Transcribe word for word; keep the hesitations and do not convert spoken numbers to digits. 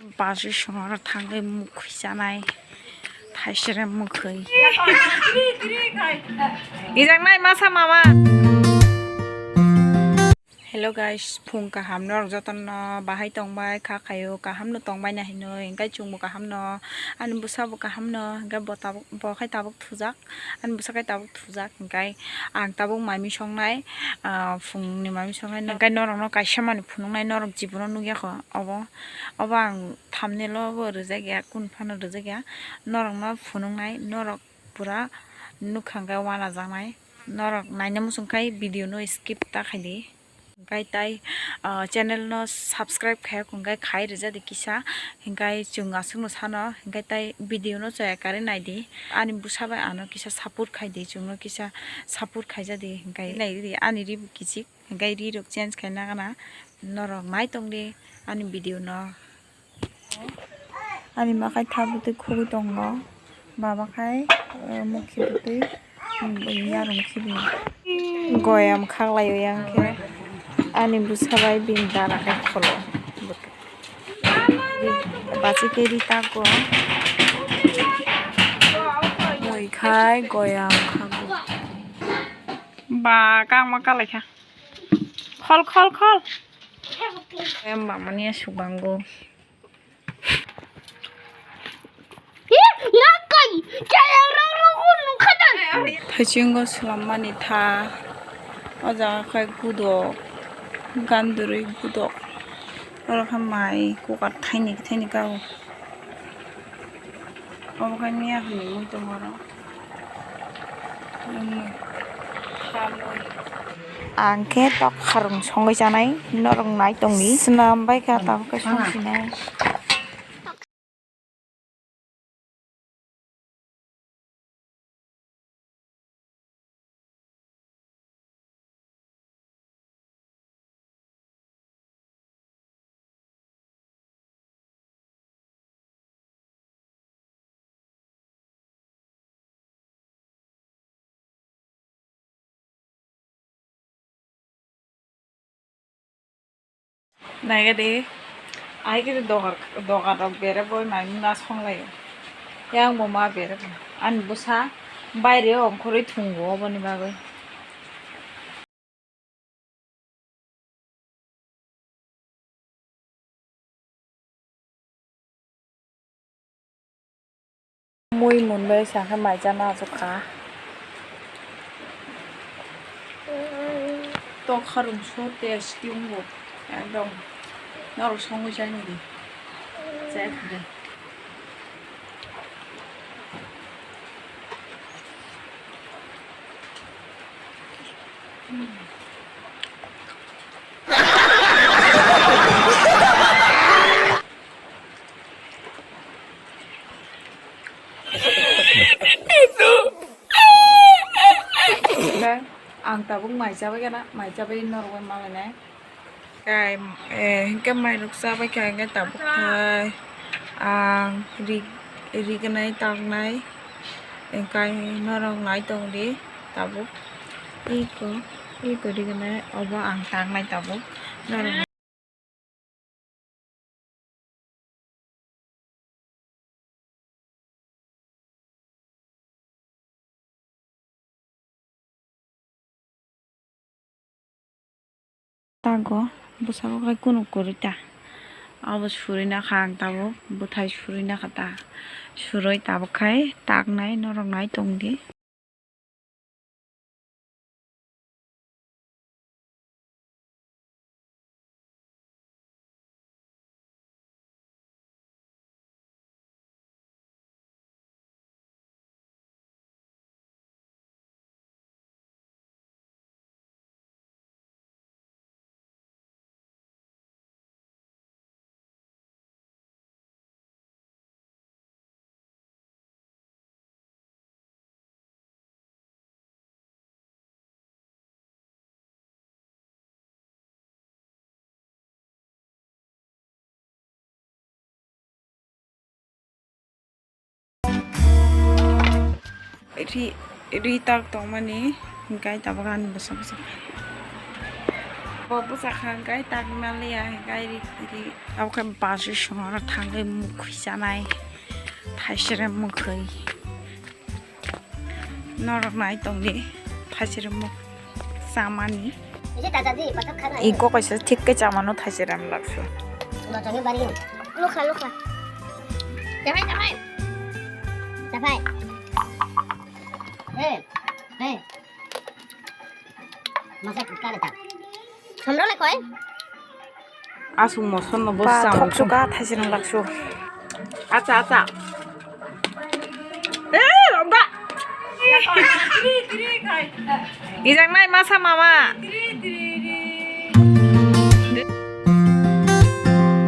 Basi songora thangwi mukhwi chanai. Thaisere mukhwi. Ijaknai masa mama. Hello guys, phung kaham norok jotono bahai tongbai kha khaio, kaham no tongbai na hinwi, hingkai chwngbo kaham no, ani bwsabo kaham no, hingkai bo tabuk, bo khai tabuk thujak, ani bwsa khai tabuk thujak, hingkai ang tabuk mai mui songnai, ah, phungni mai mui songnai, hingkai norok no kaisa mani phunuknai, norok jibono nukya kho obo, obo ang thumbnail o bo rijak ya, kunu phano rijak ya, norok no phunuknai, norok pura nukha hingkai wanajaknai, norok naina muchung khai video no skip ta khaidi. Hingkai tai, ah, channel no subscribe khai, hingkai khai rijadi kisa, hingkai chwng aswkno sano, hingkai tai video no chaya karwi naidi, ani bwsa bai ano kisa support khaidi, chwngno kisa support khaijadi, hingkai naidi ani ri bo kichik, hingkai ri rok change khaina gana, norok nai tongdi ani video no. Ani ma khai tha bwtwi khugwi tongo. Baba khai, eh, mukhi bwtwi, mm, yarung khibi. Goyam khaklai o yang khe. Ani bwsa bai bini dana khai kholo. Bachikhe ri tako. Mui khai goyam khago. Ba kangma kalaikha. Khol, khol, khol. Em, mamani aswk bango. Thaichungo swlammani tha. O jaga khai gudok, gandrwi gudok. Oro khe mai kukat thaini thaini kago. Obo khe miya hwnwi mui tongo oro. Ang khe tok kharung songwi chanai, norok nai tongdi. Swnam bai kha tabuk khe songsinai. Naikhe de, ahai khe de dogar, dogar rok berebo mai mung na songlaio. Yang bo ma berebo. Ani bwsa baire ongkhorwi thungo oboni bagwi. Mui munbai sakhe mai chana achukha. Tok kharung so test wngo ekdom norok songwi chani di. Chai khade. Ang tabuk mai chabai gana, mai chabai norok bai malainai. Kai, eh, hingke mairok chabai kha, hingke tabuk khai ang ri-, rignai, taknai, hingkai norok nai tongdi tabuk. Iko, iko rignai, obo ang taknai tabuk. Norok Tago bwskango khe kunuk kwrwi ta. Abo surui nakha ang tabuk, bwthai surui nakha ta. Surui tabuk khai taknai norok nai tongdi. Ri, ri tak tongmani, hingkai tabuk ani bwsa bwsa. Bo bwsa kha gai tagwi manliya gai ri ri. Abo khe basi songora thangwi mukhwi chanai. Thaisere mukhwi. Norok nai tongdi thaisere mukh chamani. Iko kaisa thik khe chamano thaisere am laksu. Lukha lukha. Japhai japhai. Japhai. Hey, hey. Masa kare ta. Hamra le koi. Asuk moson no bo ba sam thok suka thaisirang laksu. Acha acha. Eh, romda. Ijang nai masa mama.